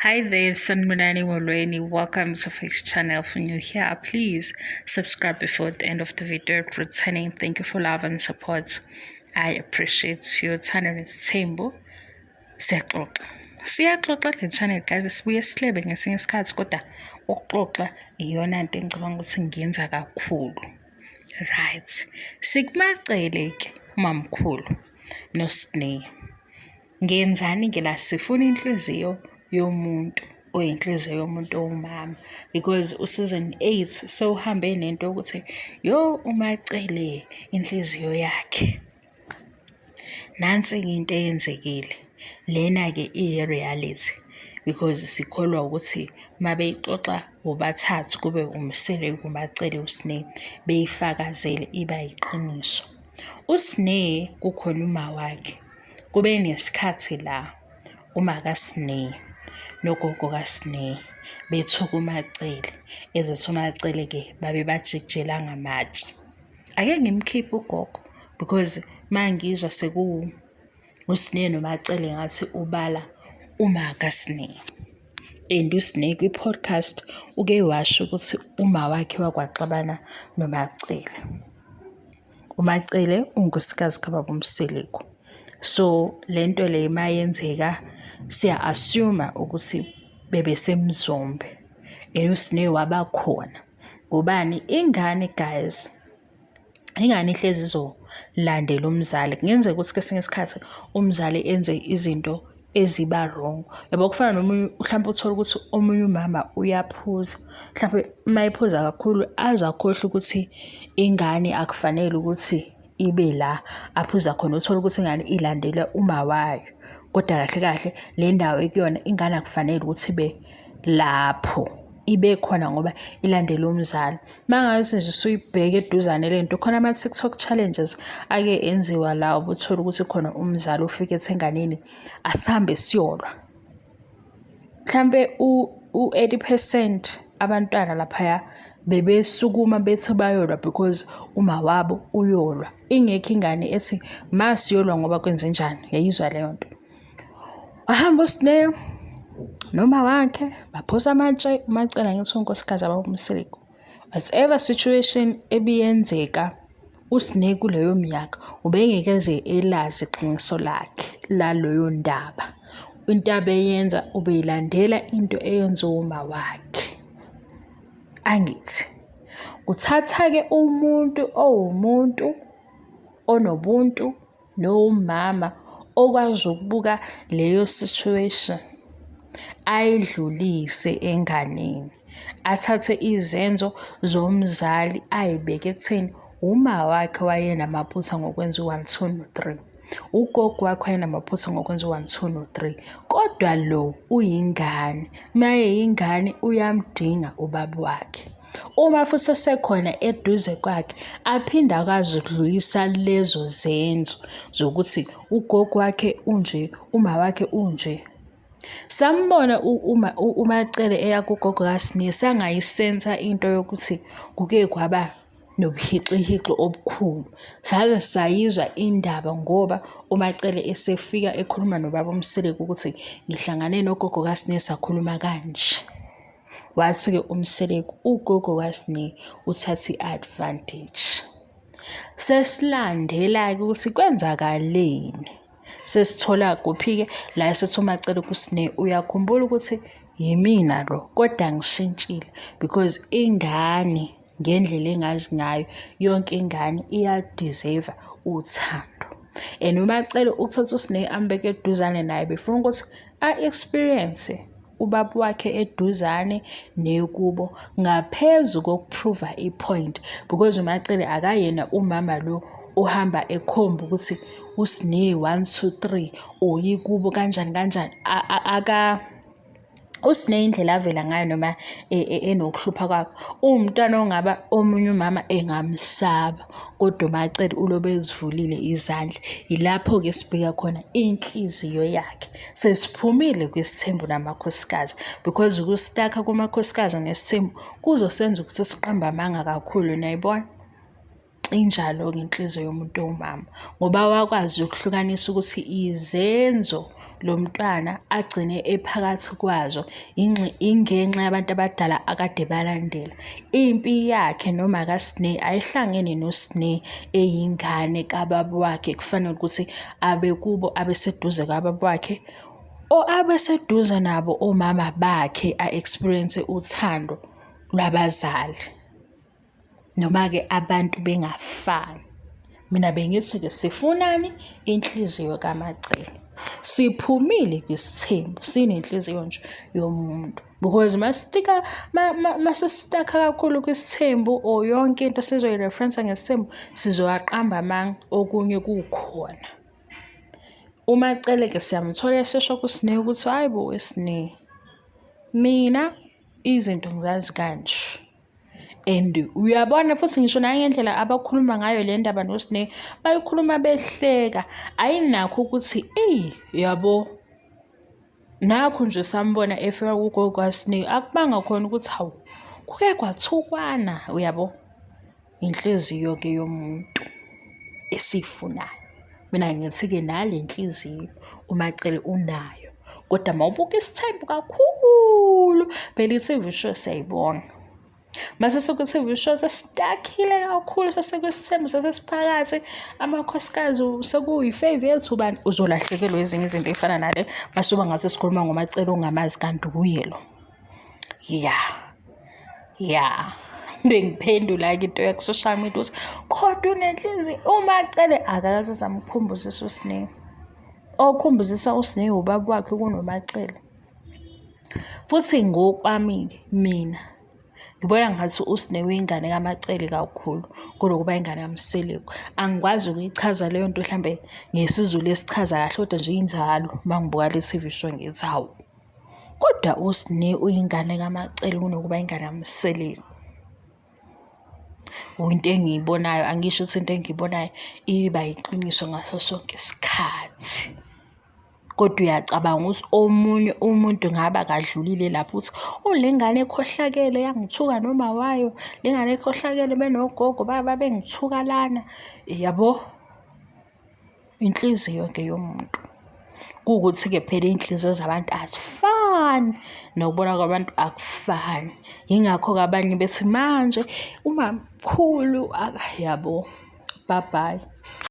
Hi there, Sanibonani Molweni. Welcome to Fix Channel. If you're new here, please subscribe before the end of the video. Returning, thank you for love and support. I appreciate you. Thando nesithembu. Siyaxoxa. Siyaxoxa kule channel guys, sibuye sihlebe ngesinye isikhathi kodwa ukuxoxa iyona nto engicabanga ukuthi ngiyenza kakhulu. Right. SikuMaCele ke umamkhulu noSne. Ngenzani-ke la? Sifuna inhliziyo yomuntu oyinhliziyo yomuntu owumama because u-season 8 sewuhambe nento yokuthi yo uMaCele inhliziyo yakhe. Nansi-ke into eyenzekile. Lena-ke iyi-reality because sikholwa ukuthi uma beyixoxa bobathathu kube uMseleku, uMaCele, uSne beyifakazele iba yiqiniso. USne kukhona umawakhe Kube nesikhathi la umakaSne nogogo kaSne bethuka uMaCele, ezethi uMaCele-ke babebajikijela ngamatshe. Ake ngimkhiphe ugogo because uma ngizwa uSne noMaCele ngathi ubala umakaSne. And uSne kwi-podcast uke washo ukuthi umawakhe wakwaxabana noMaCele. UMaCele unkosikazi kababa uMseleku. So le nto le mayenzeka siya-assume ukuthi bebesemzombe and uSne waba khona. Ngobani? Ingane guys, ingane ihlezi izolandela umzali. Kungenzeka ukuthi kwesinye isikhathi umzali enze izinto eziba wrong. Yabo kufana nomunye mhlawumbe uthole ukuthi omunye umama uyaphuza. Mhlawumbe uma ephuza kakhulu aze akhohlwe ukuthi ingane akufanele ukuthi ibe la aphuza khona. Uthole ukuthi ingane ilandela uma wayo. Kodwa kahle kahle le ndawo ekuyona ingane akufanele ukuthi ibe lapho. Ibe khona ngoba ilandela umzali. Uma ngabe nje usuyibheka eduzane le nto khona ama-TikTok challenges ake enziwa la ubuthole ukuthi khona umzali ufike ethi enganeni asihambe siyolwa. Mhlampe u-80 percent abantwana laphaya bebesukuma bethi bayolwa because uma wabo uyolwa. Ingekho ingane ethi ma siyolwa ngoba kwenzenjani, yayizwa leyo nto. Wahamba uSne noma wakhe baphosa amatshe uMaCele angithi unkosikazi abakuMseleku. Whatever situation ebiyenzeka uSne kuleyo minyaka ubengeke eze elazi iqiniso lakhe laleyo ndaba. Into abeyenza ubeyilandela into eyenziwa uma wakhe. Angithi kuthatha-ke umuntu owumuntu onobuntu nowumama okwazi ukubuka leyo situation ayidlulise enganeni, athathe izenzo zomzali ay'beke ekutheni uma wakhe wayenamaphutha ngokwenza u-one, two, no-three. Ugogo wakhe wayenamaphutha ngokwenza u-one, two, no-three. Kodwa lo uyingane, uma eyingane uyamdinga ubaba wakhe. Uma futhi esekhona eduze kwakhe aphinde akwazi ukudlulisa lezo zenzo zokuthi ugogo wakhe unje, uma wakhe unje. Sambona uma uMaCele eya kugogo kaSne sangayisensa into yokuthi kuke kwaba nobuhixihixi obukhulu. Saze sayizwa indaba ngoba uMaCele esefika ekhuluma nobaba uMseleku ukuthi ngihlangane nogogo kaSne sakhuluma kanje. Wathi-ke uMseleku ugogo kaSne uthatha i-advantage. Sesilandela-ke ukuthi kwenzakaleni. Sesithola kuphi-ke la esethi uMaCele kuSne uyakhumbula ukuthi yimina lo kodwa ngishintshile because ingane ngendlela engazi ngayo yonke ingane iyalideserve uthando. And uMaCele ukuthatha uSne ambeke eduzane naye befuna ukuthi a-experience ubaba wakhe eduzane nekubo ngaphezu kokuphruva i-point because uMaCele akayena umama lo ohamba ekhomba ukuthi uSne 1 2 3 uyikubo kanjani kanjani aka uSne indlela avela ngayo noma enokuhlupha kwakhe uwumntwana ongaba omunye umama engamsaba kodwa uMaCele ulobe ezivulile izandla. Yilapho-ke sibheka khona inhliziyo yakhe. Sesiphumile kwisithembu namakhosikazi because ukustakha kumakhosikazi nesithembu kuzosenza ukuthi siqambe amanga kakhulu, niyayibona? Injalo-ke inhliziyo yomuntu owumama ngoba wakwazi ukuhlukanisa ukuthi izenzo lo mntwana agcine ephakathi kwazo ingenxa yabantu abadala akade balandela. Impi yakhe noma kaSne ayihlangene noSne eyingane kababa wakhe, kufanele ukuthi abe kubo abe seduze kababa wakhe or abe seduze nabo omama bakhe a-experience uthando lwabazali. Noma-ke abantu bengafani. Mina bengithi-ke sifunani inhliziyo kaMaCele. Siphumile kwisithembu sinenhliziyo nje yomuntu because masitika masistakha kakhulu kwisithembu or yonke into sizoyireferensa ngesithembu sizowaqamba amanga okunye kukhona. UMaCele-ke siyamthola esesho kuSne ukuthi hhayi bo weSne, mina izinto ngizazi kanje. And uyabona futhi ngisho nangendlela abakhuluma ngayo le ndaba noSne, bayikhuluma behleka. Ayinakho ukuthi eyi yabo nakhu nje sambona efika kugogo kaSne, akubanga khona ukuthi hawu kuke kwathukwana uyabo. Inhliziyo-ke yomuntu esiyifunayo. Mina ngithi-ke nale nhliziyo uMaCele unayo, kodwa mawubuka isithembu kakhulu phela i-T_V show siyayibona. Mase seku-T_V show sesitakhile kakhulu sesekwisithembu sesesiphakathi amakhosikazi sekuyi-fave yethu ubani uzolahlekelwa ezinye izinto ey'fana nale mase uba ngathi sikhuluma ngoMaCele ongamazi kanti wuye lo. Ya, ya bengiphendula-ke into yaku-social media ukuthi kodwa unenhliziyo uMaCele akakaze samkhumbuzisa uSne. Okhumbuzisa uSne ubaba wakhe kunoMaCele. Futhi ngokwami-ke mina ngibona ngathi uSne uyingane kaMaCele kakhulu kunokuba ingane kaMseleku. Angikwazi ukuyichaza leyo nto hlambe ngesiZulu esichaza kahle kodwa nje injalo uma ngibuka le T_V show ngithi hawu. Kodwa uSne uyingane kaMaCele kunokuba ingane kaMseleku. Into engiyibonayo, angisho ukuthi into engiyibonayo iba yiqiniso ngaso sonke isikhathi. Kodwa uyacabanga ukuthi omunye umuntu ngabe akadlulile lapho ukuthi oh le ngane ekhohlakele yangithuka noma wayo, le ngane ekhohlakele benogogo babengithuka lana, yabo. Inhliziyo ke yomuntu. Kuwukuthi-ke phela iy'nhliziyo zabantu azifani, nokubona kwabantu akufani. Yingakho-ke abanye bethi manje umamkhulu yabo. Bye bye.